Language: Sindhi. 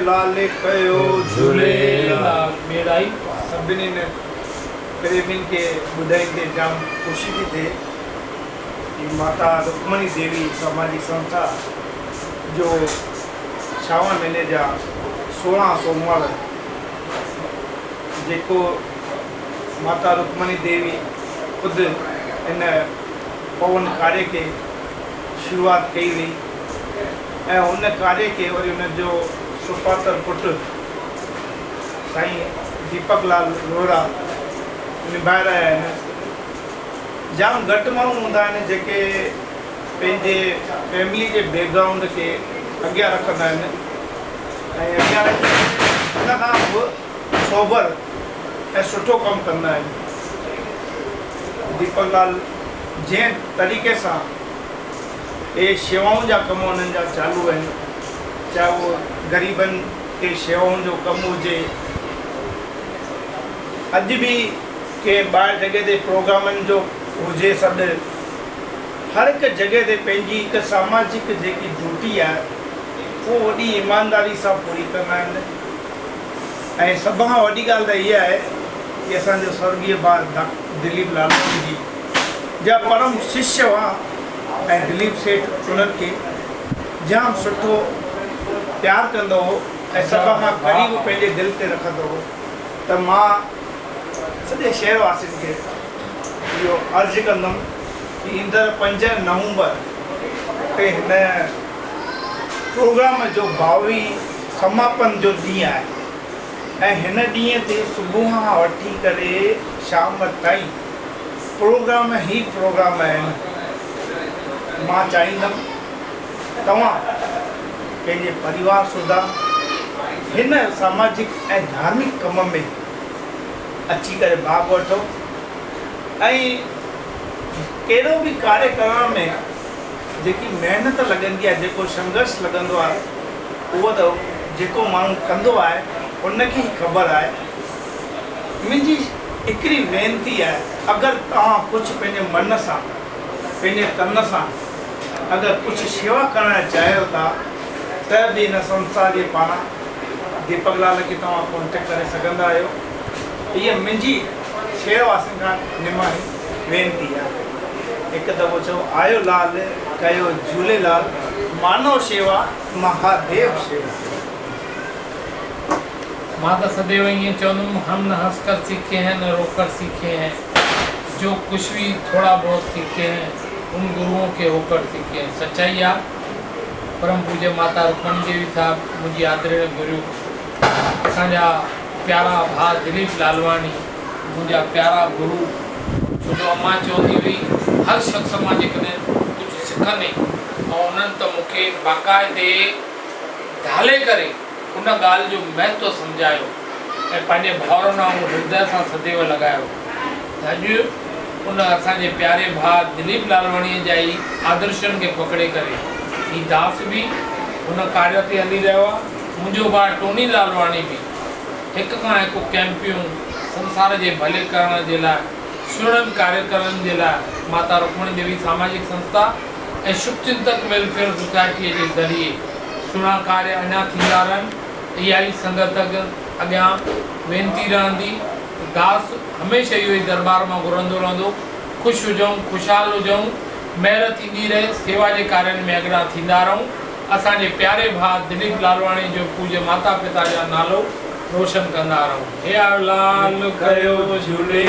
لال ڪيو جهوليلال. ٻيڙائي پار. سڀني پريمين کي ٻڌائيندي جام خوشي ٿي ٿئي هي ماتا رڪمڻي ديوي سماجي سنسٿا جو شاوڻ مهيني جا 16 سوموار جيڪو ماتا رڪمڻي ديوي خود ان پون ڪاري کي شروعات ڪئي وئي. ۽ ان ڪاري کي وري ان جو سپاتر پٽ سائين ديپڪ لال روهڙا نڀائي رهيا آهن. جام گهٽ ماڻهو هوندا آهن جيڪي پنهنجي فيملي جي بيڪ گرائونڊ کي اڳيان رکندا آهن ۽ اڳيان رکي ان کان به سوبر ۽ سٺو ڪم ڪندا آهن. ديپڪ لال جنهن طريقي سان اهي شيوائن جا ڪم انهن جا چالو آهن، چاهي اهو غريبن کي شيوائن جو ڪم هجي، اڄ به ڪنهن ٻاهر جڳهه تي پروگرامن جو هجي سڏ، هر هڪ جڳهه تي پنهنجي هڪ ساماجڪ جيڪي ڊيوٽي آهي اهو وڏي ايمانداري سان پوري ڪندا آهن ۽ سڀ کان وڏي ڳالهه ته اها آهي ڪي اسان جو سورڳيه ڀاء ڊاڪٽر دليپ لالواڻي جي جا پرم ششيه هئا ۽ دليپ سيٺ انهن کي جام سٺو پيار ڪندو هو ۽ سڀ کان قريب پنهنجي دل تي رکندو هو ته مان سڄي شهر واسين کي اهو عرض ڪندم ڪي ايندڙ 5 نومبر تي هن پروگرام جو ڀاوي سماپن جو ڏينهن آهي ۽ هن ڏينهن تي صبح کان وٺي ڪري شام تائين پروگرام هي پروگرام آهن مان چاهيندم توهان پنهنجي پريوار سوڌا هن ساماجڪ ۽ ڌارمڪ ڪم ۾ اچي ڪري ڀاڳ وٺو ۽ ڪهڙو به ڪاري ڪرڻ ۾ جيڪي محنت لڳندي آهي جيڪو سنگهرش لڳندو آهي اهو ته جيڪو ماڻهو ڪندو آهي ان کي ئي خبر آهي. منهنجي هڪڙي وينتي آهي اگر توهان ڪجهه پنهنجي من سان پنهنجي تن سان اگر ڪجهه شيوا ڪرڻ چاهيو ٿا ته به هن سنسٿا جي پاران ديپڪ لال کي توهان ڪانٽيڪٽ ڪري سگهندا آهيو. هيء منهنجي شهر واسين کان نماڻي وينتي آهي. هڪ دفعو چئو آيو لال ڪيو جهوليلال مانو شيوا مهاديو شيوا. مان ته سديو ائين چوندم هم نه هنس ڪر سيکي هين نه رو ڪر سيکي هين جو ڪجھ ڀي ٿوڙا بهت سيکي هين ان گروئون ڪي هو ڪر سيکي هين سچائي آ پرم پوجيه ماتا رڪمڻي ديوي صاحب منهنجي آدرڻي گرو اسان جا پيارا ڀاء دليپ لالواڻي منهنجا پيارا گرو ڇو جو امان چوندي هئي هر شخص مان جيڪڏهن ڪجھ سکندين ۽ انهن ته مون کي باقاعدي ڍالي ڪري ان ڳالهه جو مهتو سمجهايو ۽ پنهنجي ڀائرن وانگر هردي سان سديو لڳايو ته اڄ ان اسان جي پياري ڀاء دليپ لالواڻيء جا ئي آدرشن کي پڪڙي ڪري هي داس به ان ڪاريه تي هلي رهيو آهي. منهنجو ڀاء ٽوني لالواڻي به هڪ کان هڪ ڪئمپيون سنسار جي ڀلي ڪرڻ جي لاء سهڻن ڪاريڪرمن جي لاء ماتا رڪمڻي ديوي ساماجڪ سنسٿا ۽ شڀ چنتڪ ويلفيئر سوسائٽيء جي ذريعي سهڻا ڪاريه اڃا ٿيندا رهن، اها ئي سنگت اڳيان وينتي رهندي ته داس هميشه اهو ئي درٻار مان گهرندو رهندو، خوش هجئون، خوشحال هجئون، مهر ٿيندي رهي، سيوا جي ڪارين ۾ اڳرا ٿيندا رهون، اسان جي پياري ڀاء دليپ لالواڻي جو پوڄ ماتا پتا جا نالو روشن ڪندا رهون. هي آيو لال ڪيو جهولي.